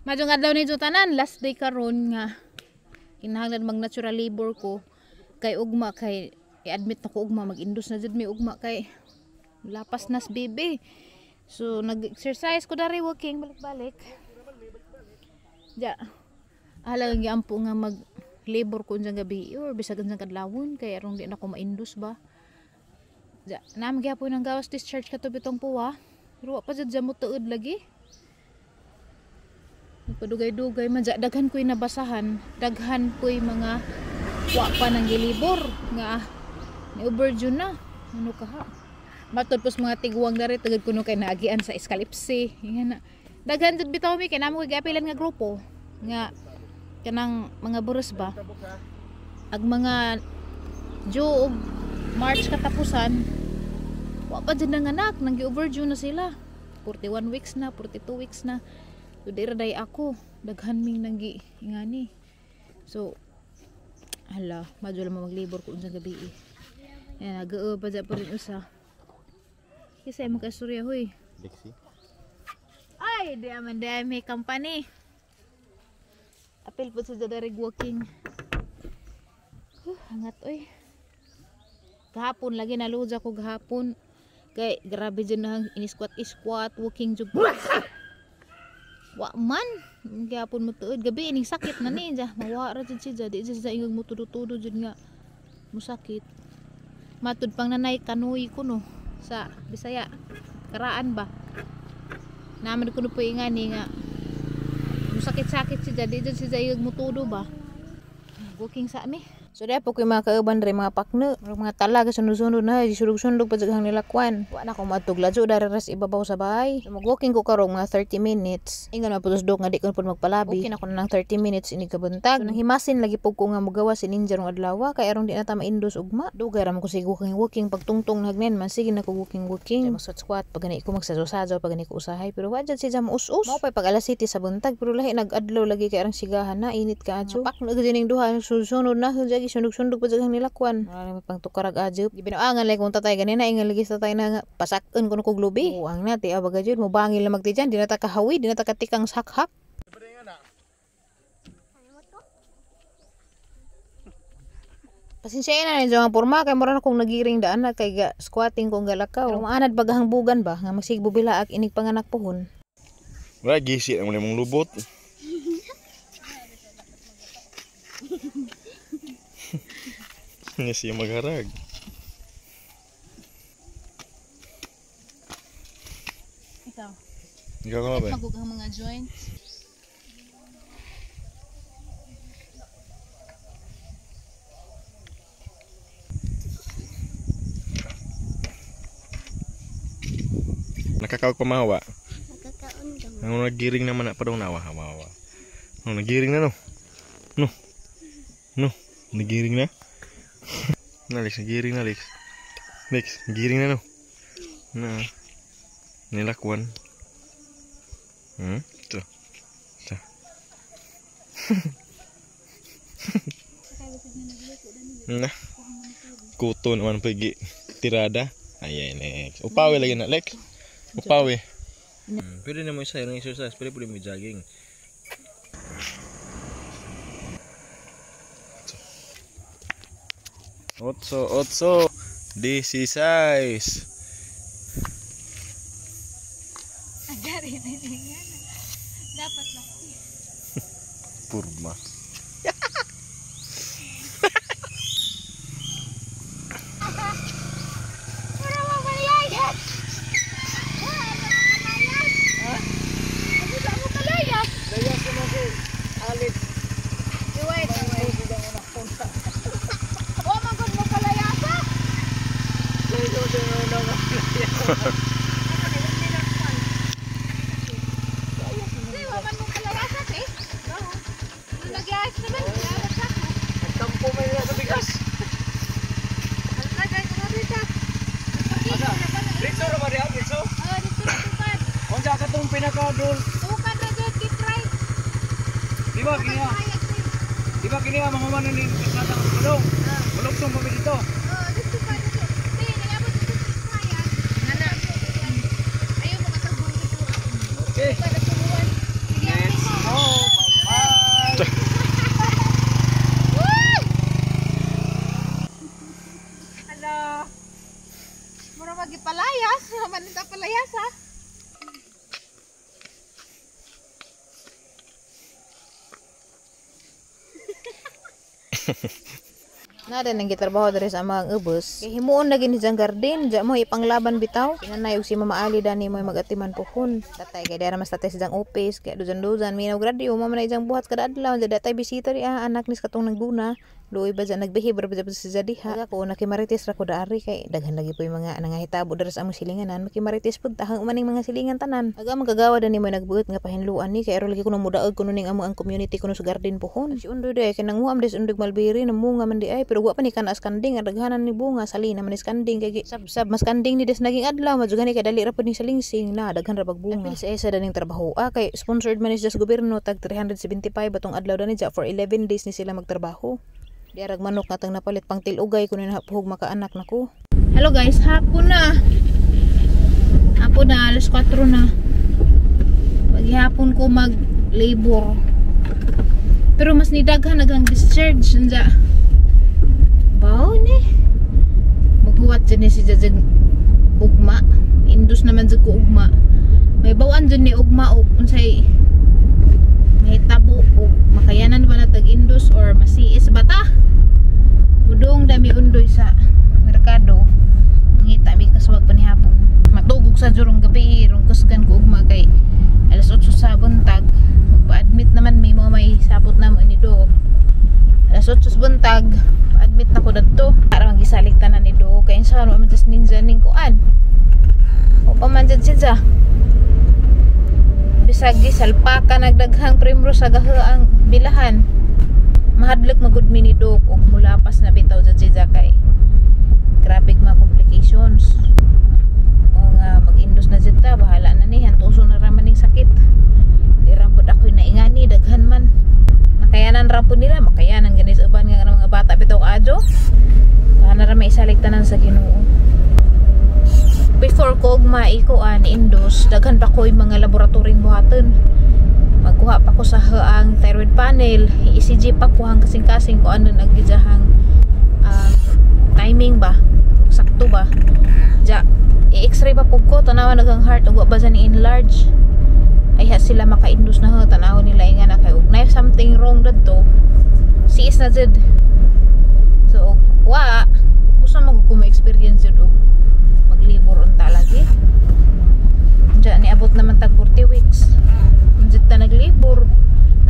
Maayong adlaw ninyo tanan, last day karon nga kinahanglan mag natural labor ko kay ugma kay i-admit na ko ugma, mag-indus na jud mi ugma kay lapas nas baby. So nag-exercise ko dari, walking balik-balik. Ja. Alang giampo nga mag labor ko unsang gabi or bisag unsang kadlawon kay aron di na ko maindus ba. Ja, naam gyapon ang gawas discharge kato bitong puwa. Pero wa pa jud mo tuod lagi. Nagpadugay-dugay man ja, daghan ko'y nabasahan, daghan ko'y mga wa pa nang gilibor nga ni overdue na. Ano ka ha? Matod pos mga tiguang dari tugod kuno kay naagian sa eskalipsi. Ingan na. Daghan jud bitaw mi kay namo ko'y giapilan nga grupo nga kanang mga buros ba. Ag mga June ug March katapusan wa pa jud nanganak, nang gi-overdue na sila. 41 weeks na, 42 weeks na. So dira day ako, daghan ming nanggi ingani. So hala, madyo lang maglibor ko unsang gabi eh. Ayan, nag-oo pa dyan pa rin usa. Kasi mo kaistorya hoy. Lexi. Ay, di aman di may company. Apil po sa darig walking. Huh, hangat oy. Gahapon lagi naluja ko gahapon. Kay grabe dyan na ini-squat-squat, walking jud. Wa man, gihapon mo tuod gabi ining sakit na ni ja. Mawa ra jud siya, di jud siya ingog mo tudo-tudo jud nga musakit. Matud pang nanay kanoy ko no sa Bisaya. Karaan ba? Naman ko no po ingani nga musakit-sakit siya, di jud siya ingog mo tudo ba. Walking sa ami. So dahil po ko yung mga kauban rin, mga pakno, mga talaga sunod-sunod na, sulog-sulog pa sa nilakwan. Wa na ko matug ladyo, dari ras ibabaw sa bahay. So mag-walking ko karong mga 30 minutes. Ingan maputos dok nga di ko na po magpalabi. Okay na ko na ng 30 minutes ini kabuntag. So nanghimasin lagi po ko nga mugawa si ninja rong adlaw, kay aron di na ta maindos ugma. Dugay ra man ko sige walking walking pagtungtong nagnen man sige na ko walking walking. Mag squat pag gani ko magsajo-sajo pag gani ko usahay, pero wa jud siya mo us-us. Mao pay pag alas 7 sa buntag, pero lahi nag-adlaw lagi kay arang sigahan na init ka adyo. Pakno gid ning duha sunod na jagi sundog-sundog pa jaghang nilakwan. Wala naman pang tukarag ajop. Gibinuangan lagi kung tatay ganina, ingan lagi sa tatay na nga pasakon kuno kog lubi. Uang na ti abaga jud mo bangil na magtijan, di na ta kahawi, di na ta katikang sakhak. Pasensya na ninyo ang porma kay mura na kong nagiring daan na kay ga squatting kong galakaw. Pero maanad bagahang bugan ba nga magsigbo bilaak inig panganak pohon. Wala gisi ang mong lubot. Nga siya magharag. Ikaw. Ikaw ka ba? Magug ang mga joints. Nakakaw pa mahawa. Nakakaon daw. Ang nagiring naman na pa daw nawa hawa. Ang nagiring na no. No. No, nagiring na. Nalix, nagiring na Lex. Lex, nagiring na no. Na. Nilakwan. Ito. Ito. Na. Kuto naman pagi tirada. Ayan, Lex. Upawi lagi na, Lex. Upawi. Pwede na mo isa yung exercise, pwede mo jogging. Otso, otso, 16. Agari na yan. Dapat lang. Purma. Pura mamalayas. Layas naman si Alex. Wait, wait. Oh, magod mo kalayasa. Nagtampo man nila sa bigas. Dito ra ba diha, dito? Unsa ka tong pinaka-dol? Di ba kini? Di ba kini ang mga manan ning kasada ang tulong? Mulugtong pa mi dito. man nita palayas ha. Nada nang gitrabaho diri sa mga ubos. Kay himuon na gini diyang garden, diya mo ipanglaban bitaw. Pinanay og si Mama Ali dani mo magatiman pohon. Tatay kay dira mas tatay sa diyang office, kay dujan-dujan minaw gradyo mo man na iyang buhat kada adlaw. Diya datay bisita ri anak nis katong nagguna. Luoy ba dyan nagbehave ra ba dyan sa diha. Ako nakimarites ra ko daari kay daghan lagi po yung mga nangahitabo diri sa among silinganan. Makimarites pud tahang umaning mga silingan tanan. Aga magagawa dani mo nagbuot nga pahinluan ni kay aron lagi kuno mudaog kuno ning amo ang community kuno sa garden pohon. Si Undoy day kay nanguam des Undoy malbiri namunga man di ay pero wa pa ni kanas kanding ang daghanan ni bunga salina man is kanding kay sab-sab mas kanding ni des naging adlaw madugani kay dali ra pud ning salingsing na daghan ra bag bunga. Apil sa isa daning trabaho kay sponsored man is sa gobyerno tag 375 atong adlaw dani ja for 11 days ni sila magtrabaho. Diarag manok nga tang napalit pang tilugay kuno na puhog makaanak nako. Hello guys, hapon na. Hapon na, alas 4 na. Paghihapon ko mag-labor. Pero mas nidaghan naghang discharge nja. Baw ni. Maghuwat jud ni si Jajag ugma. Indus naman jud ko ugma. May bawaan jud ni ugma og unsay mahitabo og makayanan ba na tag indus or masiis bata. Budong dami undoy sa merkado. Mangita mi kaswag panihapon. Matugog sa jurong gabi rong kusgan ko ugma kay alas 8 sa buntag. Magpa-admit naman may mo may sabot na mo ni Dok. Alas 8 sa buntag, pa-admit na ko dadto. Para magisalig tanan ni Dok kay insa man tas ninja ning kuan. O pa man jud siya. Bisag gisalpaka nagdaghang primrose sa gahaang bilahan. Mahadlok magud mi ni Dok og mulapas na bitaw jud siya kay grabe mga complications. O nga mag-indus na jud ta, bahala na ni hantuso na ra man ning sakit. Di ra pud ako'y naingani daghan man. Makayanan ra pud nila, makayanan gani sa uban nga mga bata bitaw kaadyo. Bahala ra may isalig tanan sa Ginoo. Before ko og maikuan indus, daghan pa ko'y mga laboratoryng buhaton. Magkuha pa ko sa haang thyroid panel, ECG pa ko hang kasing-kasing ko ano naggijahang timing ba, sakto ba. Ja, i-x-ray pa pug ko, tanawa nagang heart ug wa ba ni enlarge. Ay ha sila maka-indus na ha, tanaw nila inga na kay og na something wrong dadto. Siis na jud. So wa gusto mo ko mo experience jud og maglibor unta lagi. Ja niabot naman tag 40 weeks. Unjit ta naglibor.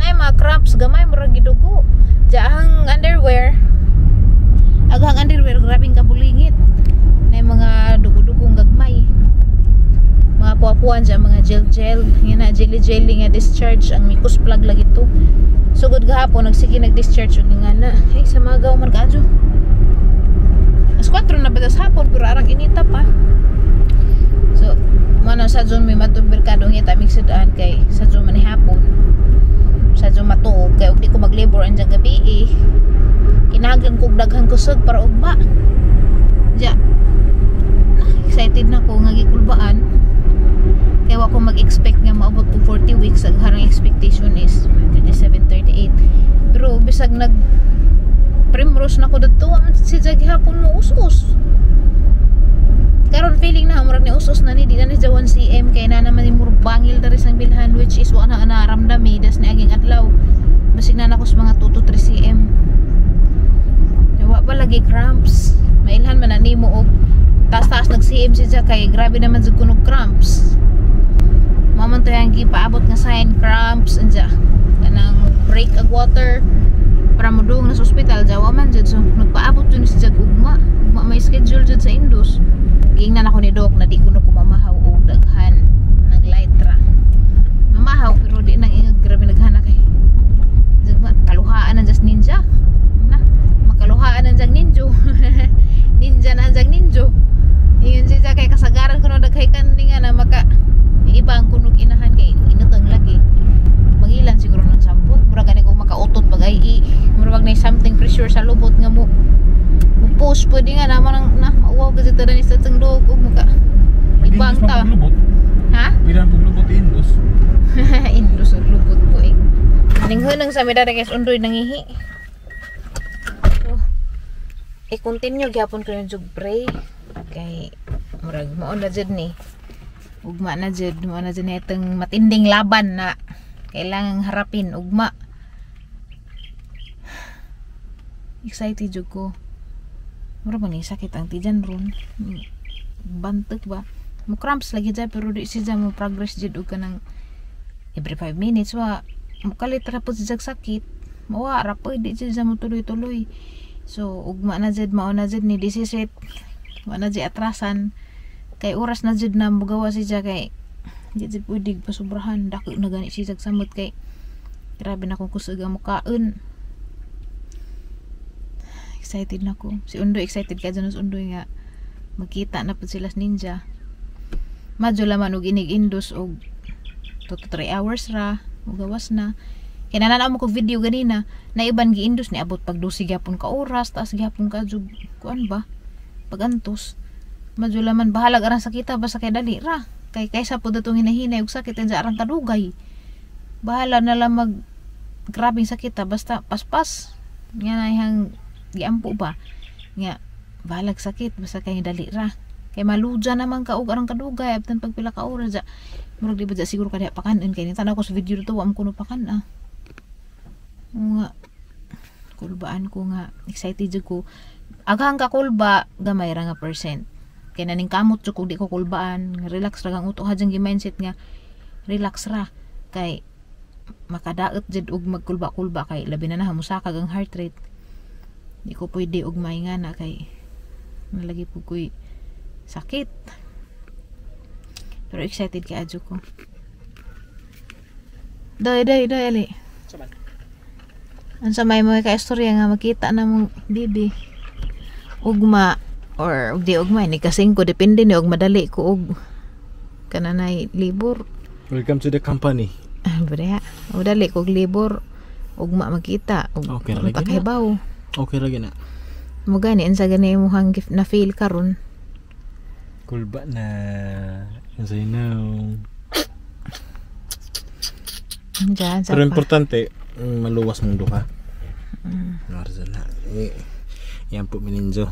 Nay mga cramps gamay murag gidugo. Ja ang underwear. Aghang underwear grabing kabulingit. Nay mga dugo-dugong gagmay. Mga puwapuan ja mga gel-gel, nga na jelly-jelly nga discharge ang mucus plug lagi to. Sugod gahapon nagsige nag-discharge og nga na. Hey sa magaw man kaadyo. Alas 4 na ba sa hapon pero arang inita pa. So mano sa June may matong merkado ngita mig sudaan kay sa June man hapon. Sa June matuog kay og di ko maglibor anjang gabi eh. Kinahanglan kog daghang kusog para ugma. Ja. Excited na ko nga gikulbaan. Kay wa ko mag-expect nga maabot og 40 weeks ang harang expectation is 37 38. Pero bisag nag primrose na ko dadto man si jag hapon mo us-us. Karon feeling na murag ni us-us na ni di na ni 1 cm kay na naman ni murag bangil diri sa bilhan which is wa na naramdam das ni aging adlaw. Basig na nako sa mga 2 to 3 cm. Wa pa lagi cramps. Mailhan man na nimo og taas-taas nag cm siya kay grabe naman jud kunog cramps. Mao man to yang gipaabot nga sign cramps anja kanang break ag water para modung na sa ospital jawa man jud so nagpaabot jud ni siya ugma. Ugma may schedule jud sa Indus. Giingnan ako ni Doc na di kuno kumamahaw og daghan naglight ra. Mamahaw pero di nang ingag grabe naghana kay jagma kaluhaan ang just ninja. Na makaluhaan ang jag ninjo. Ninja na ang jag ninjo. Ingon siya kay kasagaran kuno daghay kanding nga na maka iba ang kunog inahan kay inutang lagi. Mangilan siguro ng sampot. Murag gani ko makautot pag ay murag na something pressure sa lubot nga mo push pwede nga naman ang na mauwaw kasi tanan sa tang dog ug muka ibang ta. Ha? Pila paglubot indus. Indus og lubot po eh. Ninghunang sa midara guys undoy nangihi. So, i-continue gyapon ko yung jug pray kay Murag mao na jud ni. Ugma na jud, mao na jud ni itong matinding laban na kailangang harapin ugma. Excited jud ko. Mura ba ni sakit ang tiyan ron. Bantek ba? Mo cramps lagi dyan pero di siya mo progress jud og kanang every 5 minutes wa mukalit ra pud siya sakit. Mawa ra pud di siya mo tuloy-tuloy. So ugma na jud, mao na jud ni 17. Wa na jud atrasan. Kay oras na jud na mugawa siya kay di jud pwede pasubrahan, dako na gani siya samot kay grabe na kung kusog ang mukaon. Excited na ko. Si Undoy excited ka dyan sa Undoy nga magkita na pud sila sa ninja. Madyo laman og inig indos og 2 to 3 hours ra mugawas na. Kay nananaw mo kog video ganina na iban gi-indos ni abot pag 12 gyapon ka oras, taas gyapon ka jud kuan ba pagantos. Madyo laman bahalag arang sakita basta kay dali ra. Kay kaysa pud atong hinahinay og sakit sa arang kadugay. Bahala na lang mag grabeng sakita basta paspas. Nga na ihang giampo ba nga bahalag sakit basta kay dali ra. Kay maluja naman ka og arang kadugay abtan pag pila ka oras ja. Murag di ba ja siguro kada pakanon kay ni tan-aw ko sa video to wa mo kuno pakan ah. Nga kulbaan ko nga excited jud ko. Aghang ka kulba gamay ra nga percent. Kay naning kamot jud kung di ko kulbaan, relax ra kang utok hadyang gi-mindset nga relax ra kay makadaot jud og magkulba-kulba kay labi na na musakag ang heart rate. Di ko pwede og maingana kay nalagi pud ko'y sakit. Pero excited kay adyo ko. Doy doy doy ali. Saban. Unsa may mga ka-istorya nga makita na mong bibi ugma or ug di ugma ni kasing ko depende ni og madali ko og kananay libur. Welcome to the company. Ah, brea. O dali ko og libur ugma makita og Okay ra lagi na. kahibaw. Okay ra na. Mo gani unsa gani imong na feel karon? Kulba na. As I know. Diyan sa Pero pa. importante, maluwas mong duha. Mm. Na. Eh, yan po mininjo.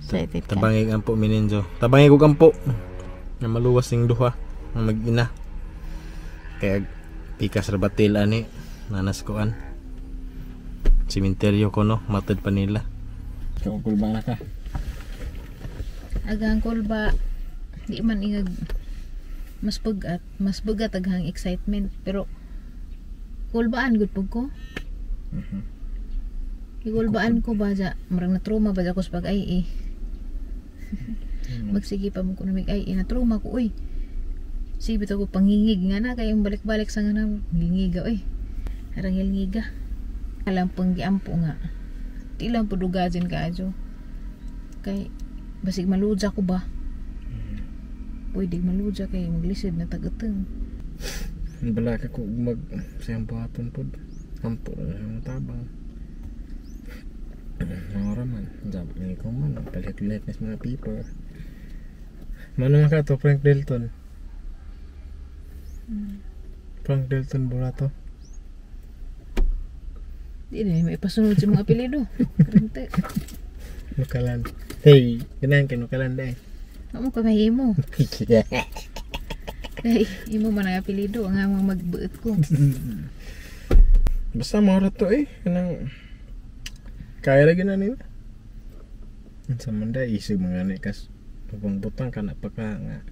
Excited ka. Tabangig ang po mininjo. Tabangig og ampo. Nga maluwas ning duha. Ang mag-ina. Kaya pikas ra batil ani. Nanas koan. Simenteryo ko no, matad pa nila. Kulba na ka. Agang kulba di man ingag mas bugat aghang excitement pero kulbaan gud pud ko. Ikulbaan ko ba ja murag na trauma ba ja ko sa pag ay eh. Magsige pa mo kuno mig ay na trauma ko oy. Sige bitaw ko pangingig nga na kay balik-balik sa nga na ngingiga oy. Arang ngingiga. Alam pang giampo nga. Di lang pud ugajin kaadyo. Kay basig maluja ko ba? Pwede maluja kay maglisod na tagateng. Bala ka ko mag sayang buhaton pod. Ampo na ang tabang. Mga man, jam ni ko man palit-lit na sa mga people. Mano man ka to Frank Delton. Frank Delton Burato. Di na may ipasunod sa mga apelyido. Karante. Nukalan. Hey, ganahan kay nukalan dai. Amo ka mahimo. Kay imo man ang apelyido ang among magbuot ko. Basta mga to eh. Kanang kaya lagi na nila. Unsa man da isig mga ni kas butang ka na pa ka nga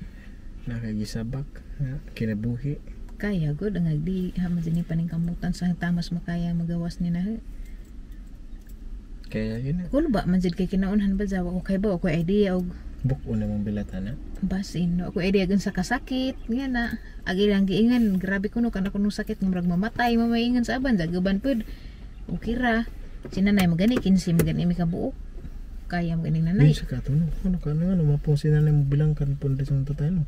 nakagisabak nga kinabuhi. Kaya gud ang di haman din paning kamutan sa tamas makaya magawas ni na. Kaya yun na. Kulba man jud kay kinaunhan ba jawa ko kay ba ako idea og Buk-o na mong bilatan na. basin no ako idea gan sa kasakit nga na agi lang giingan grabe kuno kana kuno sakit nga murag mamatay mamaingan sa aban jagaban pud okay ra sinanay magani 15 magani mi kabuok kaya mo ganing nanay Ay, sa kato no. Ano ka na nga no mapong sinanay mo bilang kan pun sa tatay no.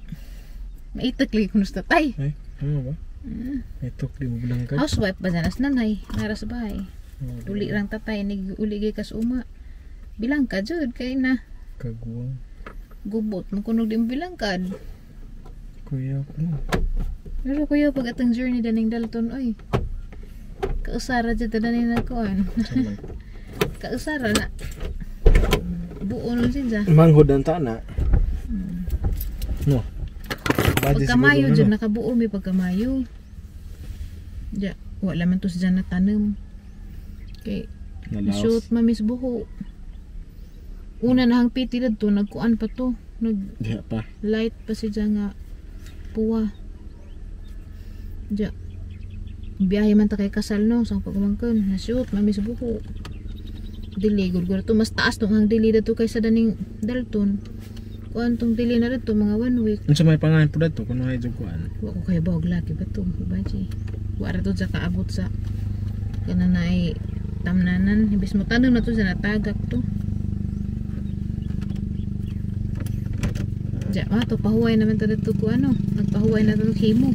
maitak lagi kuno sa tatay. Ay, ano ba? Itok di mo bilang kan. Housewife ba dyan as nanay nara sa bahay. Oh, uli rang tatay nig uli gay kas uma bilang ka jud kay na Kaguwang. Gubot mo kuno di mo bilangkad. Kuya ko no. Pero kuya pag atang journey daning Dalton oy. Kausara jud ta daning nagkuan. Saman. Kausara na. Buo nun siya. Manghod ang tana. No. Pagkamayo dyan, nakabuo may pagkamayo. Diya, wala man to siya natanom. Kay, shoot mamis buho. Una na hang piti to, nagkuan pa to. Nag diya pa. Light pa siya nga puwa. Diya. Biyahe man ta kay kasal no, sang pagumangkan. Na-shoot, mamis buho. Dili, gud to. Mas taas tong ang dili dato kaysa daning Dalton. Kuan tong dili na dito mga 1 week. Unsa may pangalan po dato kun hay jud kuan? Wa ko kay bawag laki ba to, baji. Wa ra to sa kaabot sa kana naay tamnanan, imbes mo tanom na to sa natagak to. Ja, ma to pahuway naman to dito ko ano, nagpahuway na to himo.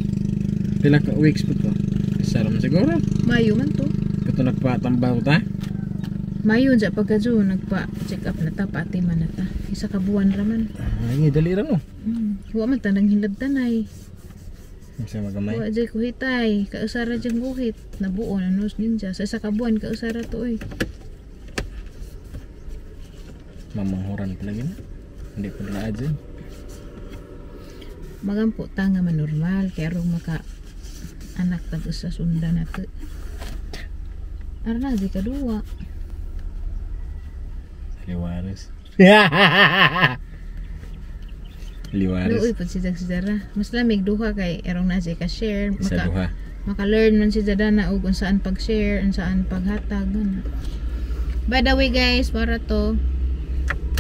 Pila ka weeks po to? Isa ra man siguro. Mayo man to. Kato nagpatambal ta. Mayo ja pagka June nagpa check up na ta, paati man na ta. Isa ka buwan ra man. Ay, dali ra no. Wa man ta nang hinlabtanay. Unsa magamay? Wa jay kuhitay, kausara jang guhit, nabuo na nos ninja. Sa isa ka buwan kausara to oy. Mamanghuran pa lagi na. Hindi pa na adyan. Magampo ta nga man normal kay aron maka anak tag usa sunda na to. Ara na di kaduwa. Liwaris. Liwaris. Luoy pud si Sejarah. Mas lamig duha kay erong na siya ka share, Isa duha. Maka learn man si Jadana og unsaan pag-share, unsaan paghatag gana. By the way guys, para to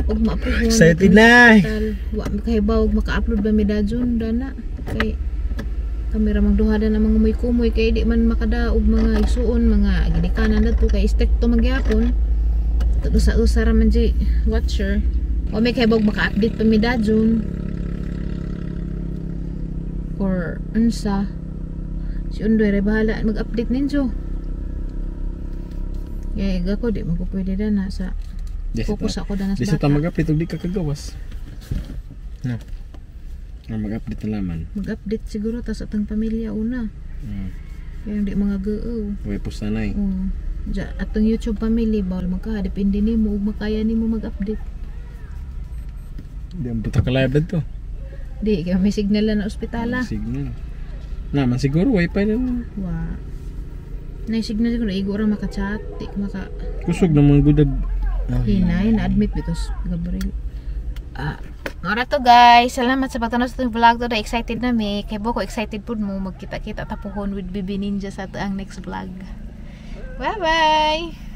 og maapuhon. Excited na. Wa makahibaw og maka-upload ba mi dajon dana kay kamera magduha na mga kumoy-kumoy kay di man makadaog mga igsuon mga ginikanan na to kay stricto magyapon. Usa-usa ra man di watcher. Wa may kahibaw maka-update pa mi dajon or unsa. Si Undoy ra bahala mag-update ninyo. Kaya ako di man ko pwede dana sa focus ako dana Di sa sa ta bata. mag-update og di ka kagawas. No. Nga mag-update na laman. Mag-update siguro ta sa atong pamilya una. Kaya di mga goo. Way post nanay. Oo. Ja, atong YouTube family bawal magka depende nimo ug makaya nimo mag-update. Di ang buta ka live dito. Di kay may signal na ospitala. Signal. Naman siguro wifi na. Wa. Nay signal siguro igo ra maka-chat, di maka kusog na mga gudag. Hinay na-admit because Gabriel. Ora to guys, salamat sa pagtanaw sa itong vlog to. Excited na mi. Kay Boko excited pud mo magkita-kita tapuhon with Bibi Ninja sa ato ang next vlog. Bye bye.